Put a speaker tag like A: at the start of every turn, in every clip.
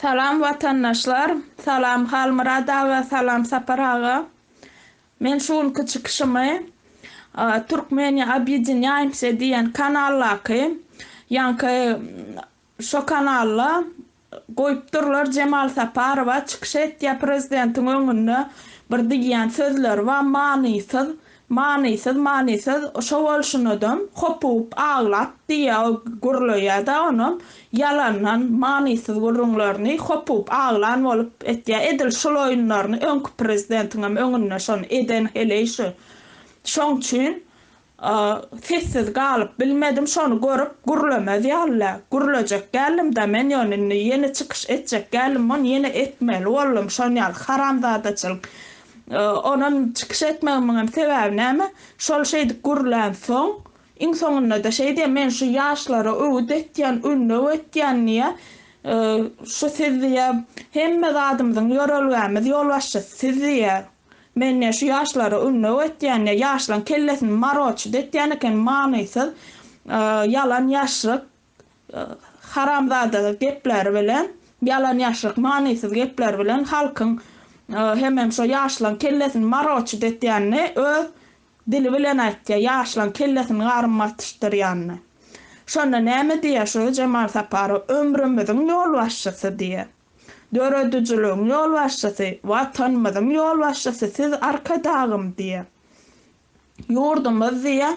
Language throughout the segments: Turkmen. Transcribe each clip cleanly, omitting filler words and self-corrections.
A: Salam watandaşlar salam Halmyrat aga salam Sapar aga men şu günki çykyşymy Turkmeniýa obýedinýaýmsýa diýen kanaldaky ýaňky şo kanalda goýupdyrlar Jemal Saparowa çykyş etýä prezidentiň öňünde bir diýýän sözleri bar manysyz Manysyz manysyz şo bolşunadam hopugyp aglap diýýä o gürleýädä onam ýalandan manysyz gürrüňlerini hopugyp aglan bolup etýä edil şul oýunlaryny öňki prezidentiňem öňünde şony eden heleý şu şoň üçin sessiz galyp bilmedim şony görüp gürlemez ýaly gürlejek däldimdä men ýöne indi ýene çykyş etjek däldim ony ýene etmeli boldum şon ýaly haramzadaçylyk Onam çykyş etmegimiňem sebäbi näme? Şol şeýdip gürlänsoň, iň soňunda-da şeý diýýär, men şu ýaşlara öwüt etýän, ündew etýän diýýär. Şu siz diýýär, hemme zadymyzyň ýörelgämiz ýolbaşçysy siz diýýär. Men diýýär, şu ýaşlara ündew etýän diýýär, ýaşlaryň kellesini maroçit etýän eken, manysyz, ýalan-ýaşryk Haramzada gepleri bilen, ýalan-ýaşryk manysyz gepleri bilen halkyň hemem şo ýaşlaň kellesini maroçit etýänini öz dili bilen aýtýar, ýaşlaň kellesini garym gatyşdyrýanyny. Şonda näme diýýär şu Jemal Saparow ömrümiziň ýolbaşçysy diýýär. Döredijiligiň ýolbaşçysy, Watanymyzyň ýolbaşçysy siz Arkadagym diýýär. Ýurdumyz diýýär,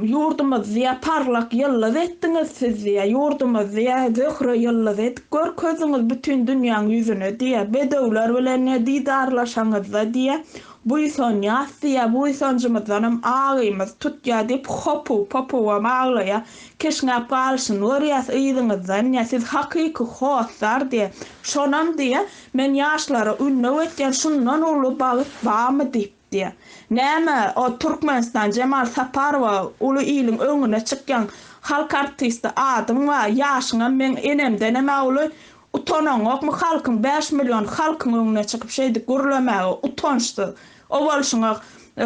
A: ýurdumyzy diýýär, parlak ýyldyz etdiňiz siz diýýär, ýurdumyzy diýýär, zöhre ýyldyz edip görkezdiňiz bütin dünýäň ýüzüne diýýär, bedewler bilen diýýär, didarlaşaňyzda diýýär, buýsanýas diýýär, buýsanjymyzdanam agymyz tutýar diýip, hopup-hopubam aglaýar, kişňäp galyşyny görýäs yzyňyzdan diýýär, siz hakyky hossar diýýär, şonam diýýär, Men ýaşlara ündew etýän şundan uly bagyt barmy diýip diýýär. Näme o Türkmenistan Jemal Saparowa uly iliň öňüne çykýaň halk artisti adyň bar ýaşyňam meň enemdenemä uly utanaňokmy halkyň 5 million halkyň öňüne çykyp şeýdip gürlemäge utançsyz o bolşuňa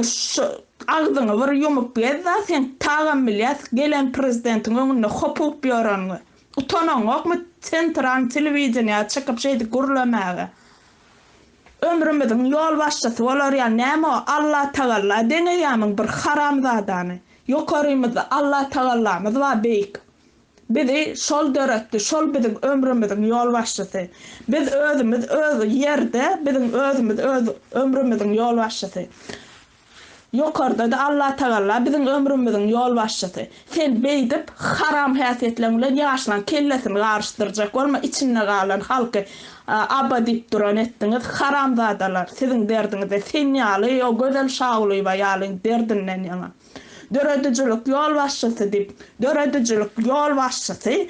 A: şu agzyňy bir ýumup gezda sen tagam bilýäs gelen prezidentiň öňünde hopup ýöreniňi. Utanaňokmy sentral telewideniýä çykyp şeýdip gürlemäge. Ömrümiziň ýolbaşçysy bolar ýaly näme o Allatagalla deňeýämiň bir haramzadany. Ýokarymyzda Allatagallamyz bar beýik. Bizi şol döretdi, şol biziň ömrümiziň ýolbaşçysy. Biz özümiz öz ýerde biziň özümiz öz ömrümiziň ýolbaşçysy. Ýokarda-da Allatagalla biziň ömrümiziň ýolbaşçysy. Sen beýdip haram häsiýetleň bilen ýaşlaň kellesini garyşdyrjak bolma içinde galan halky aba diýip duran etdiňiz haramzadalar siziň derdiňizde sen ýaly o Gözel Şagulyýewa ýalyň derdinden ýaňa döredijilik ýolbaşçysy diýip döredijilik ýolbaşçysy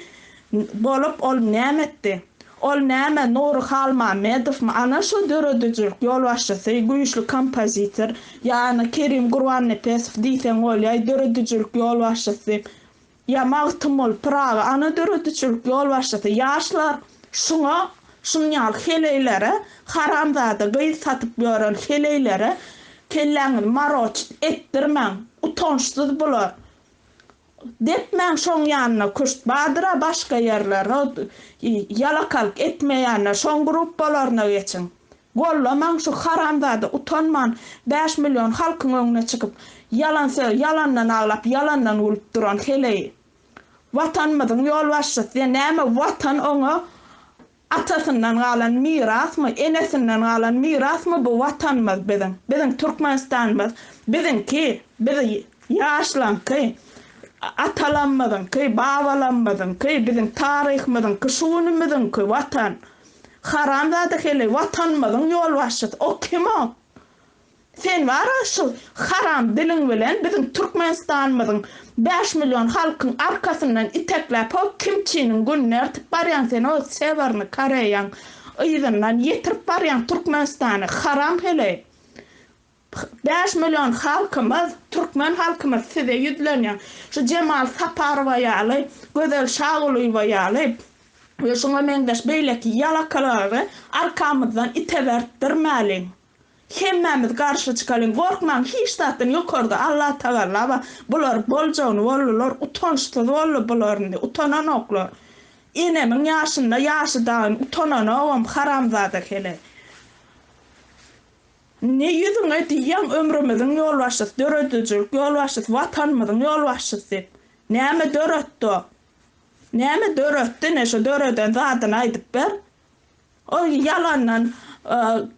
A: Bolup ol näme etdi? Ol näme Nury Halmammedowmy? Ana şo döredijilik ýolbaşçysy, güýçli kompozitor, ýa ana Kerim Gurbannepesow diýseň bolýaý döredijilik ýolbaşçysy diýip. Ýa Magtymguly Pyragy ana döredijilik ýolbaşçysy. Ýaşlar şuňa şuň ýaly heleýlere haramzada gyz satyp ýören heleýlere kelläňizi maroçit etdirmäň. Utançsyz bular. Depmäň şoň ýanyna küşt bardyra başga ýerler ýalakalyk etmeýänler şoň gruppalaryna geçiň. Gollamaň şu haramzada utanman 5 million halkyň öňüne çykyp ýalan söz ýalandan aglap ýalandan gülüp duran heleýi. Watanymyzyň ýolbaşçysy diýen näme watan oňa atasyndan galan mirasmy, enesinden galan mirasmy bu watanymyz biziň. Biziň Türkmenistanymyz biziňki, bizi ýaşlaňky, atalarymyzyňky, babalarymyzyňky, biziň taryhymyzyňky, şu günümiziňki watan. Haramzada heleý watanymyzyň ýolbaşçysy. O kim o? Sen bara şu haram diliň bilen biziň Türkmenistanymyzyň 5 million halkyň arkasyndan itekläp ho kimçiniň gününi ertip barýaň sen o Sewerny Koreýaň yzyndan ýetirip barýaň Türkmenistany haram heleý. 5 million halkymyz, türkmen halkymyz size ýüzlenýär. Şu Jemal Saparowa ýaly, Gözel Şagulyýewa ýaly we şuňa meňzeş beýleki ýalakalary arkamyzdan itebertdirmäliň. Hemmämiz garşy çykalyň gorkmaň hiç zatdan ýokarda Allatagalla bar bular boljagyny boldular utançsyz boldy bular indi utananoklar. Enemiň ýaşynda ýaşy dagyn utananogam haramzada heleý. Ne ýüzüňe diýýäň ömrümiziň ýolbaşçysy döredijilik ýolbaşçysy watanymyzyň ýolbaşçysy diýip. Näme döretdi o? Näme döretdi ine şo döreden zadyny aýdyp ber. O ýalandan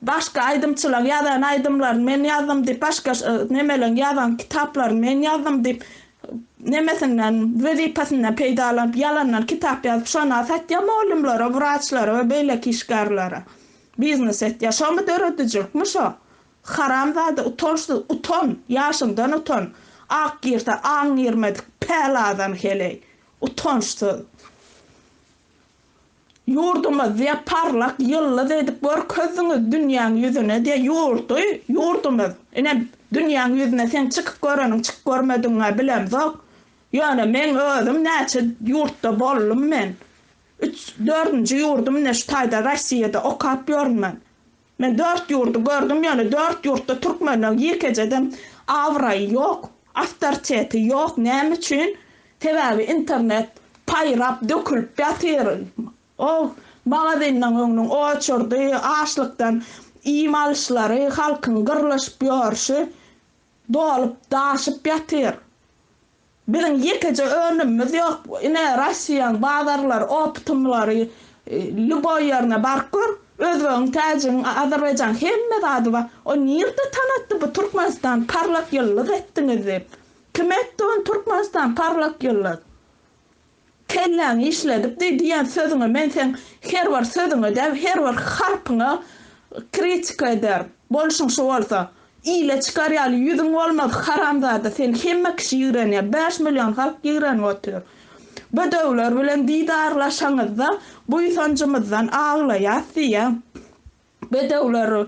A: başga aýdymçylaň ýazan aýdymlaryny men ýazdym diýip başga nemeleň ýazan kitaplaryny men ýazdym diýip nemesinden wezipesinden peýdalanyp ýalandan kitap ýazyp şony satýa mugallymlara wraçlara we beýleki işgärlere biznes etýä şomy döredijilikmi şo haramzada utançsyz utan ýaşyňdan utan ak girse aň girmedik pälazan heleý utançsyz. Ýurdumyz diýe parlak ýyldyz edip görkezdiňiz dünýäň ýüzüne diýe ýurdy ýurdumyz ine dünýäň ýüzüne seň çykyp göreniň çykyp görmedigiňä bilemzok ýöne meň özüm näçe ýurtda boldum men üç dördünji ýurdum ine şu taýda Rossiýada okap ýörün men Men dört ýurdy gördüm ýöne dört ýurtda türkmenleň ýekejedem abraýy ýok, awtoriteti ýok näme üçin sebäbi internet paýrap dökülip ýatyr o magazinleň öňüniň oçurdy açlykdan iým alyşlary halkyň gyrlyşyp ýörşi dolup daşyp ýatyr. Biziň ýekeje önümimiz ýok. Ine Rossiýaň bazarlary, optymlary, lýuboý ýerine baryp gör. Özbegiň, täjigiň, azerbaýjanyň hemme zady bar. O nirde tanatdy bu Türkmenistan parlak ýyldyz etdiňiz diýip. Kim etdi ony Türkmenistan parlak ýyldyz? Kelläňi işledip diý diýen sözüňe men seň her bir sözüňe däl her bir harpyňa kritika ederin. Bolşuň şu bolsa. Ile çykar ýaly ýüzüň bolmaz haramzada seni hemme kişi ýigrenýär 5 million halk ýigrenip otyr. Bedewler bilen didarlaşaňyzda buýsanjymyzdan aglaýas diýýä. Bedewleri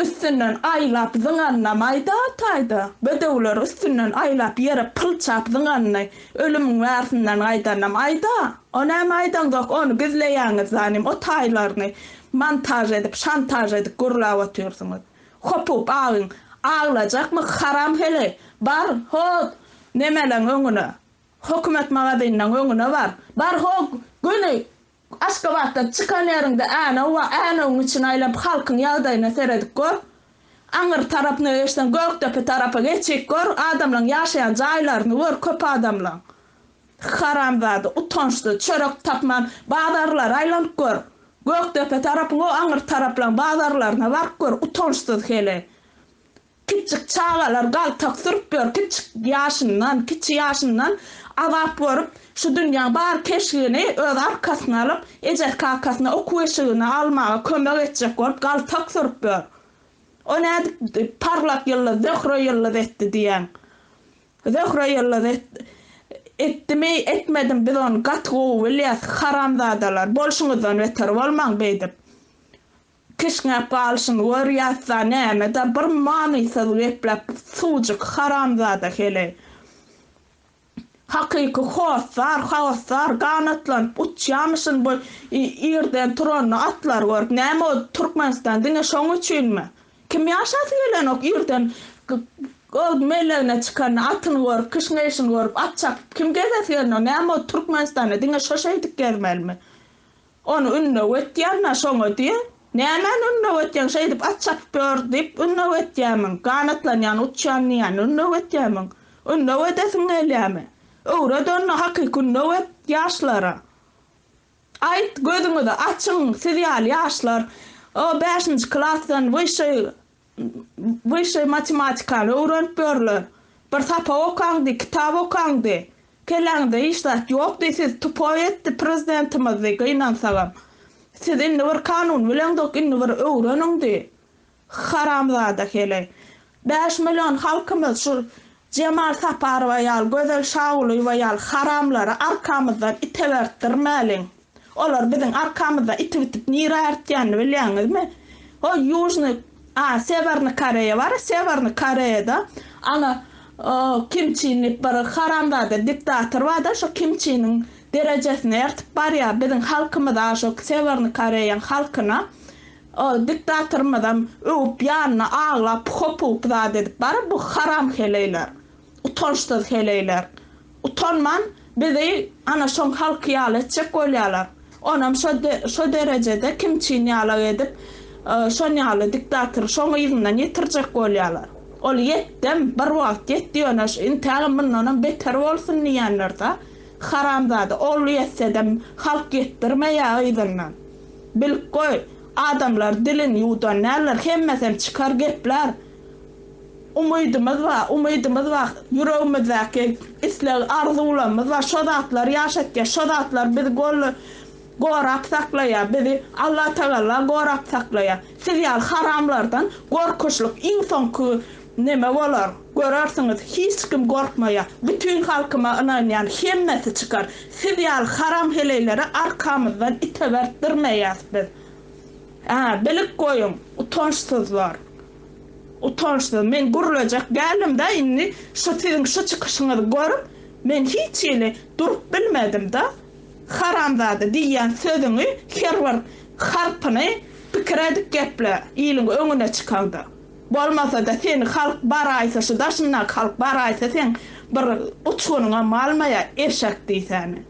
A: üstünden aýlap zyňanynam aýda taýda, bedewleri üstünden aýlap ýere pylçap zyňanyny, ölümiň bärsinden gaýdanynam aýda. O näme aýdaňzok, ony gizleýäňiz zanim, o taýlaryny montaž edip, şantaž edip gürläp otyrsyňyz. Hopup agyň, aglajakmy haram heleý, bar, ho, nemeleň öňüne, hökümet magazynynyň öňüne bar, bar, ho, göni Aşgabatdan çykan ýeriňde Änew bar, Änewiň içine aýlanyp halkyň ýagdaýyna seredip gör. Aňyr tarapyna geçseň Gökdepe tarapa geçip gör, adamlaň ýaşaýan jaýlaryny gör köp adamlaň. Haramzada, utançsyz, çörek tapman bazarlara aýlanyp gör. Gökdepe tarapyň o aňyr taraplaň bazarlaryna baryp gör, utançsyz heleý. Kiçjik çagalar galtak sürüp ýör, kiçjik ýaşyndan, kiçi ýaşyndan azap görüp, şu dünýäň bar keşigini öz arkasyna alyp, ejesi-kakasyna okuw eşigini almaga kömek etjek bolup galtak sürüp ýör. O nädip parlak ýyldyz, Zöhre ýyldyz etdi diýýäň? Zöhre ýyldyz etdimi, etmedimi biz ony gaty gowy bilýäs, haramzadalar, bolşuňyzdan beter bolmaň beýdip. Kişňäp galyşyny görýäs-da nämede bir manysyz gepläp suwjuk haramzada heleý. Hakyky hossar hossar ganatlanyp uçýamyşyn bu irden turanda atlary görüp näme o Türkmenistan diňe şoň üçinmi? Kim ýaşasy gelenok irden o mellegine çykanda atyny görüp kişňeýşini görüp at çapyp kim gezesi gelenok näme o Türkmenistanda diňe şo şeýdip gezmelimi? Ony ündew etýän-ä şoňa diý. Nämäni ündew etýäň, şeýdip at çapyp ýör diýip ündew etýämiň? Ganatlanýan, uçýan diýýäni ündew etýämiň? Ündew edesiň gelýämi? Öwret onda, hakyky ündew et ýaşlara. Aýt, gözüňizi açyň, siz ýaly ýaşlar o bäşinji klasdan wyşşeý Wyşşeý matematikany öwrenip ýörler. Bir sapak okaň diý, kitap okaň diý. Kelläňizde hiç zat ýok diý, siz tupoý etdi prezidentimiz diý, gynansagam. Siz indi bir kanun bileňzok, indi bir öwreniň diý. Haramzada heleý. 5 million halkymyz şu Jemal Saparowa ýaly, Gözel Şagulyýewa ýaly haramlary arkamyzdan itebertdirmäliň. Olar biziň arkamyzdan itip-itip nirä ertýänini bilýäňizmi? O Ýužnyý, a, Sewernyý Koreýa bar-a, Sewernyý Koreýada ana Kim Çin diýip bir haramzada diktator bar-da, şo Kim Çiniň derejesine ertip barýar biziň halkymyza, şo Sewernyý Koreýaň halkyna. O diktatorymyzam öwüp ýanyna aglap hopup zat edip baryp bu haram heleýler. Utançsyz heleýler. Utanman. Bizi ana şoň halky ýaly etjek bolýalar. Onam şo şo derejede Kim Çin ýalak edip, şon ýaly diktatory şoň yzyndan ýetirjek bolýalar. Ol ýetdem, bir wagt ýetdi ýöne şu intägem mundanam beter bolsun diýýänler-da. Haramzada ol ýetsedem halk ýetdirmeýä yzyndan. Bilip goý, adamlar dilini ýuwdan däldir, hemmesem çykar geplär. Umydymyz bar, umydymyz bar, ýüregimizdäki isleg, arzuwlarymyz bar, şo zatlar ýaşatýar, şo zatlar bizi gorap saklaýar, bizi Allatagalla gorap saklaýar. Siz ýaly haramlardan gorkuşlyk iň soňky neme bolar, görersiňiz, hiç kim gorkmaýar, bütin halkyma ynanýan, hemmesi çykar. Siz ýaly haram heleýleri arkamyzdan itebertdirmeýäs biz. Ä, bilip goýuň, utançsyzlar. Utançsyz, men gürlejek däldim-dä indi şu siziň şu çykyşyňyzy görüp, men hiç hili durup bilmedim-de. Haramzada diýýän sözüňi her bir harpyny pikir edip geple iliň öňüne çykaňda. Bolmasa-da seni halk baraýsa şu daşyňdaky halk baraýsa seň bir uçgunyňam galmaýar eşek diýsäni.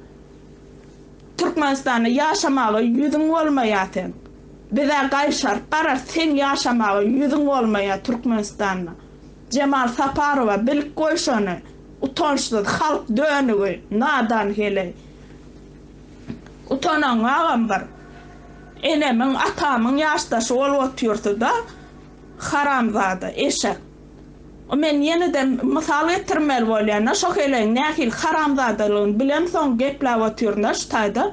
A: Türkmenistanda ýaşamaga ýüzüň bolmaýar seň. Bizä gaýşaryp bararys seň ýaşamaga ýüzüň bolmaýar Türkmenistanda. Jemal Saparowa bilip goý şony. Utançsyz halk dönügi nadan heleý. Utanaňagam bir. Enemiň atamyň ýaşdaşy bolup otyrsyda haramzada eşek. O men ýenede mysal getirmeli bolýanda şo heleýiň nähili haramzadalygyny bilemsoň gepläp otyrynda şu taýda.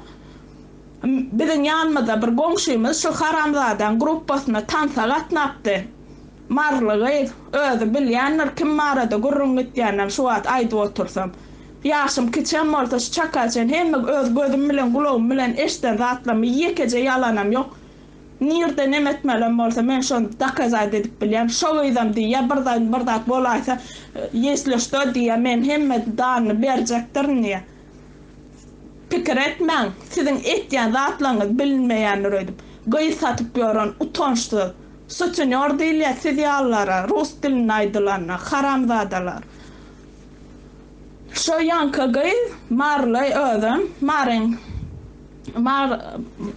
A: Biziň ýanymyzda bir goňşymyz şu haramzadaň gruppasyna tansa gatnapdy. Maryly gyz, özi bilýändir kim barada gürrüň gitýäninem şu wagt aýdyp otursam. Ýaşym kiçem bolsa şu çaka çen hemme öz gözüm bilen gulagym bilen eşden zatlarymy ýekeje ýalanam ýok. Nirde neme etmelem bolsa men şony dokazat edip bilýän. Şo gyzam diýýä bir zat bir zat bolaýsa ýesli şto diýýä men hemme danyny berjekdirin diýýä. Pikir etmäň siziň etýän zatlaryňyz bilinmeýändir öýdüp. Gyz satyp ýören utançsyz. Sutenýor diýilýär siz ýalylara rus dilinde aýdylanda haramzadalar. Şo ýaňky gyz maryly özem maryň mar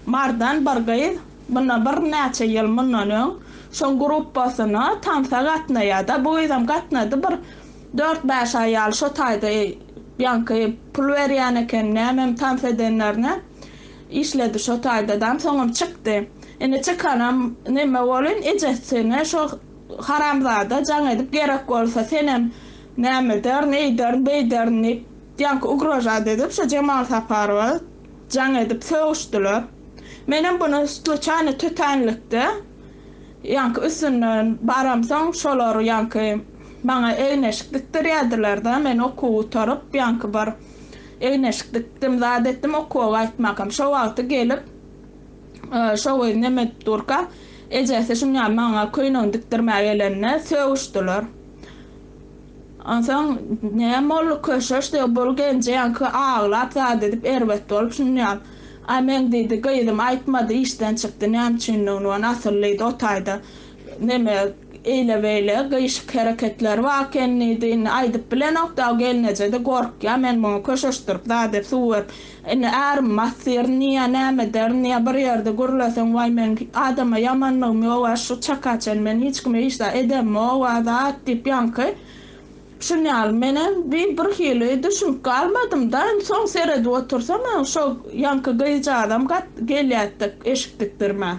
A: mardan bir gyz mundan birnäçe ýyl mundan öň şoň gruppasyna tansa gatnaýada bu gyzam gatnady bir dört-bäş aý ýaly şo taýda ýaňky pul berýän eken nämem tans edenlerine işledi şo taýdadam soňam çykdy indi çykanam neme bolyn ejesine şo haramzada jaň edip gerek bolsa senem näme ederin eýderin beýderin diýip ýaňky ugrožat edip şo Jemal Saparowa jaň edip sögüşdiler. Menem buny sluçaýno tötänlikde ýaňky üstünden baramsoň şolar ýaňky maňa egin-eşik dikdirýärdiler-de men okuw gutaryp ýaňky bir egin-eşik dikdim zat etdim okuwa gaýtmakam şo wagty gelip Şo gyz neme edip durka, ejesi şuny ýaly maňa köýnegini dikdirmäge gelende sögüşdiler. Onsoň näme boldy köşeş diýip, bul genje ýaňky aglap zat edip erbet bolup şuny ýaly. Aý meň diýdi gyzym aýtmady işden çykdy näme üçinligini ony asyl diýdi o taýda neme Eýle-beýle gyşyk hereketleri bar eken diýdi. Indi aýdyp bilenok-da, gelneje-de gorkýar, men muňa köşeşdirip zat edip suw berip, indi ärim basdyryn diýýär, näme ederin diýýär, bir ýerde gürleseň, waý meň adama ýamanlygym ýog-a, şu çaka çenli men hiç kime hiç zat edemok-a zat diýip ýaňky şun ýaly menem bi birhili düşünip galmadym-da, indi soň seredip otursam, şo ýaňky gyzjagazam gat gelýärdi eşik dikdirmä.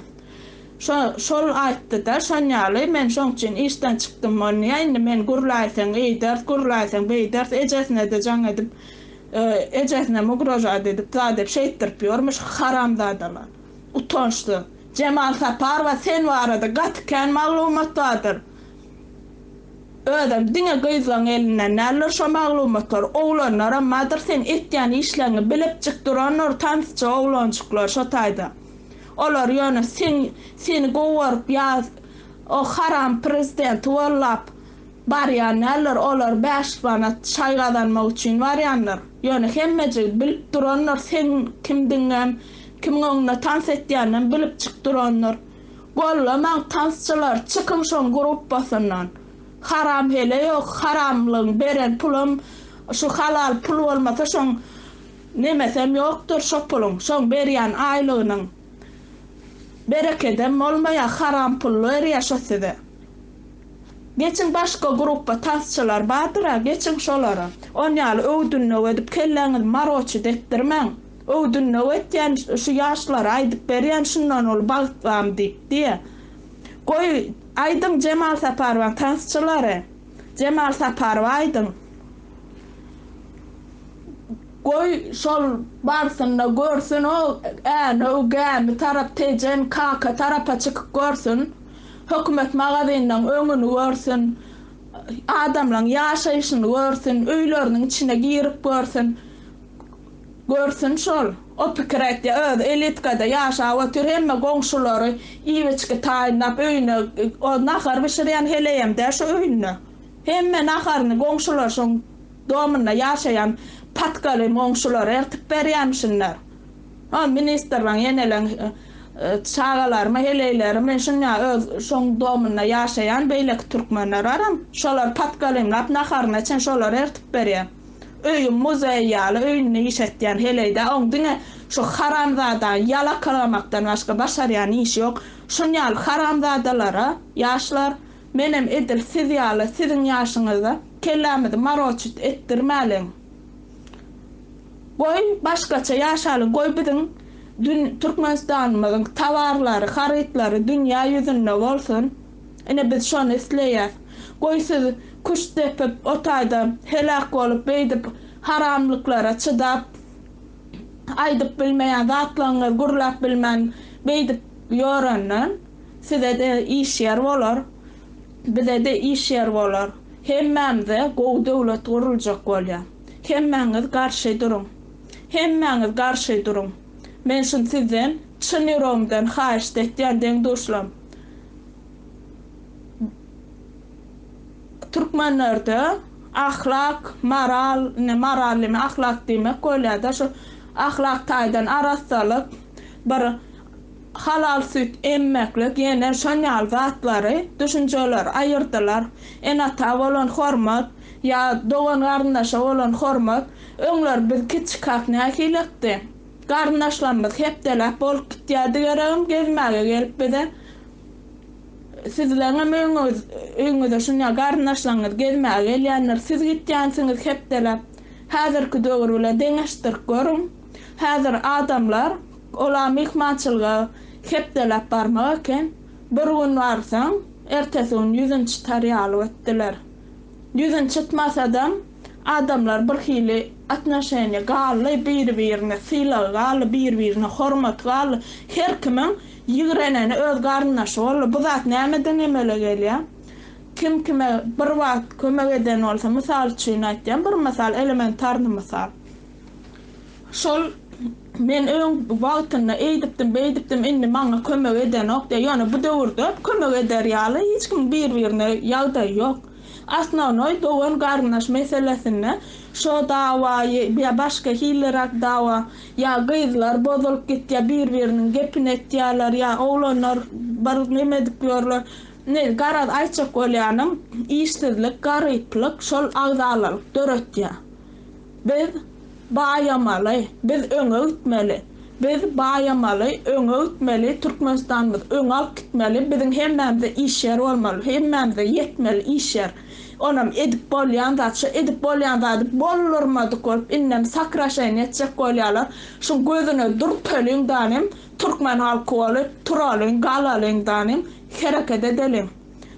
A: Şo, şol aýtdy-da, şon ýaly, men şoň üçin işden çykdym bolýa, indi men gürläýseň eýderis, gürläýseň beýderis, ejesine-de jaň edip, ejesinem ugrožat edip, zat edip şeýtdirip ýörmüş, haramzadalar. Utançsyz. Jemal Saparowa sen barada gaty kän maglumat bardyr. Özem diňe gyzlaň elinden däldir şo maglumatlar, oglanlaram bardyr, seň etýän işleňi bilipjik durandyr tansçy oglanjyklar şo taýda. Olar ýöne seň seni gowy görüp ýa o haram prezidenti gollap barýan däldir olar bäş manat şaý gazanmak üçin barýandyr. Ýöne hemmejigi bilip durandyr seň kimdigiňem kimiň öňünde tans etýäninem bilipjik durandyr. Gollamaň tansçylar çykyň şoň gruppasyndan. Haram heleý ýok haramlygyň beren pulam şu halal pul bolmasa şoň. Nemesem ýokdur şo puluň, şoň berýän aýlygynyň. Berekedem bolmaýar, haram pul berýär şo size. Geçiň başga gruppa tansçylar bardyra, geçiň şolara. On ýaly öwdündew edip kelläňizi maroçit etdirmäň. Öwdündew etýän şu ýaşlara aýdyp berýän şundan uly bagt barmy diýip diýe. Goý aýdyň Jemal Saparowaň tansçylary. Jemal Saparowa aýdyň. Goý şol barsynda görsün o Änew, Gämi tarap, Tejen, Kaka tarapa çykyp görsün. Hökümet magazynynyň öňüni görsün. Adamlaň ýaşaýşyny görsün, öýleriniň içine girip görsün. Görsün şol. O pikir etýär. Özi elitkada ýaşap otyr, hemme goňşulary iýip-içgi taýynlap öýüne o nahar bişirýän heleýem däl şo öýünde. Hemme naharyny goňşular şoň domunda ýaşaýan patkaly goňşulary ertip berýämişinler. O ministrlaň ýeneleň çagalarymy heleýlerimi şunýa öz şoň domunda ýaşaýan beýleki türkmenler baram şolar patkalymlap naharyna çen şolar ertip berýär. Öýi muzeý ýaly öýünde iş etýän heleýdä oň diňe şu haramzadany ýalakalamakdan başga başarýan işi ýok. Şun ýaly haramzadalara ýaşlar menem edil siz ýaly siziň ýaşyňyzda kellämizi maroçit etdirmäliň. Goý başgaça ýaşalyň goý biziň dün Türkmenistanymyzyň towarlary harytlary dünýä ýüzünde bolsun. Ine biz şony isleýäs. Goý siz küşt depip o taýda heläk bolup beýdip haramlyklara çydap aýdyp bilmeýän zatlaryňyzy gürläp bilmän beýdip ýörenden sizede iş ýer bolar bizede iş ýer bolar hemmämize gowy döwlet guruljak bolýa hemmäňiz garşy duruň hemmäňiz garşy duruň men şuny sizden çyn ýüregimden haýyşt etýän deň duşlam. Türkmenlerde ahlak, moral, indi moral diýmek, ahlak diýmek bolýar-da, şu ahlak taýdan arassalyk, bir halal süýt emmeklik, ýene şon ýaly zatlary, düşünjeleri aýyrdylar. Ene-ata bolan hormat ýa dogan-garyndaşa bolan hormat. Öňler biz kiçikäk nähilekdi? Garyndaşlarymyz hepdeläp bolup gitýärdi geregim gezmäge gelip bize. Sizleňem öýüňiz öýüňize şunýa garyndaşlaryňyz gezmäge gelýändir. Siz gitýänsiňiz hepdeläp. Häzirki döwür bilen deňeşdirip görüň. Häzir adamlar ola myhmançylyga hepdeläp barmak eken. Bir gün barsaň, ertesi gün ýüzüni çytar ýaly etdiler. Ýüzüni çytmasadam, adamlar bir hili otnoşeniýe galdy, biri-birine sylagy galdy, bir-birine hormaty galdy. Her kimiň ýigreneni öz garyndaşy boldy. Bu zat nämeden emele gelýär? Kim kime bir wagt kömek eden bolsa, mysal üçin aýtýan, bir mysal, elementarnyý mysal. Şol men öň wagtynda eýdipdim, beýdipdim, indi maňa kömek edenok diýýär. Ýöne bu döwürde kömek eder ýaly hiç kimiň bir-birine ýagdaýy ýok. Osnownoý dogan-garyndaş meselesinde şo dawa ýa başga hiliräk dawa ýa gyzlar bozulyp gitýär, bir-biriniň gepini etýärler ýa oglanlar bir neme edip ýörler. Indi garaz aýtjak bolýanym işsizlik, garyplyk şol agzalalyk döretýär. Biz baýamaly, biz öňe gitmeli. Biz baýamaly, öňe gitmeli, Türkmenistanymyzy öňe alyp gitmeli, biziň hemmämize iş ýer bolmaly, hemmämize ýetmeli iş ýer. Onam edip bolýan zat, şo edip bolýan zady boldurmadyk bolup indem sokraşeniýe etjek bolýarlar. Şuň gözüne dürteliň danym, türkmen halky bolup turalyň, galalyň danym, hereket edeliň.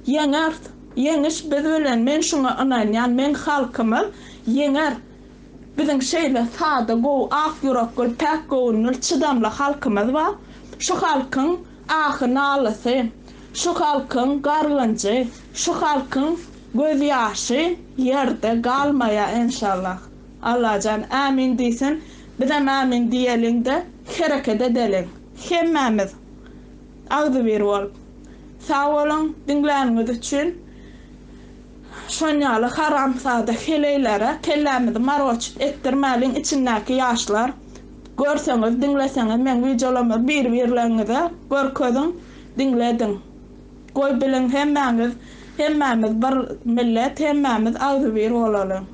A: Ýeňeris. Ýeňiş biz bilen, men şuňa ynanýan, meň halkymyz ýeňer. Biziň şeýle sada, gowy, ak ýürekli, päk göwünli, çydamly halkymyz bar. Şu halkyň ahy-nalasy, şu halkyň gargynjy, şu halkyň gözýaşy ýerde galmaýar enşallah. Allajan ämin diýsin, bizem ämin diýeliň-de, hereket edeliň. Hemmämiz agzybir bolup. Sag boluň diňläniňiz üçin. Şonýaly haramzada heleýlere kellämizi maroçit etdirmäliň içindäki ýaşlar görseňiz diňleseňiz meň wideolarymy bir birleriňize görkeziň diňlediň goý biliň hemmäňiz hemmämiz bir millet hemmämiz agzybir bolalyň.